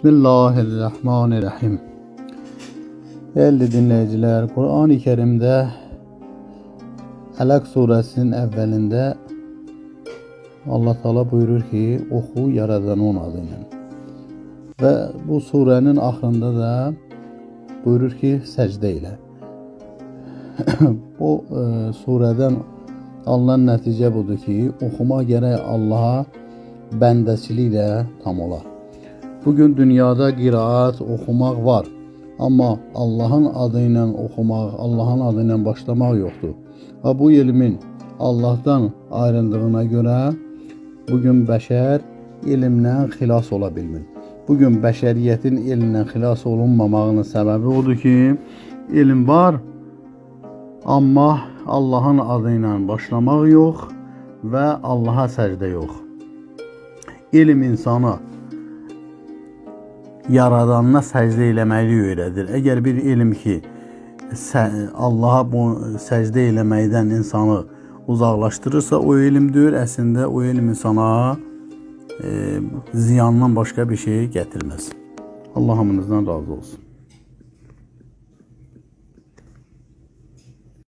Bismillahirrahmanirrahim. Değerli dinleyiciler, Kur'an-ı Kerim'de Ələq suresinin əvvəlində Allah Teala buyurur ki, oxu Yaradanın adıyla. Və bu surənin axırında da buyurur ki, səcdə elə. Bu surədən alınan nəticə budur ki, oxumaq gərək Allaha bəndəçiliklə tam olar. Bugün dünyada qiraat, oxumaq var. Amma Allahın adı ilə oxumaq, Allahın adı ilə başlamaq yoxdur. Və bu elmin Allahdan ayrıldığına görə bugün bəşər elmdən xilas ola bilmir. Bugün bəşəriyyətin elmdən xilas olunmamağının səbəbi odur ki, elm var, amma Allahın adı ilə başlamaq yox və Allaha səcdə yox. Elm insanı yaradanına səcdə eləməyi öyrədir. Əgər bir elm ki Allaha bu səcdə eləməkdən insanı uzaqlaşdırırsa, o elm deyil, əslində o elm insana ziyandan başqa bir şey gətirməz. Allah hamınızdan razı olsun.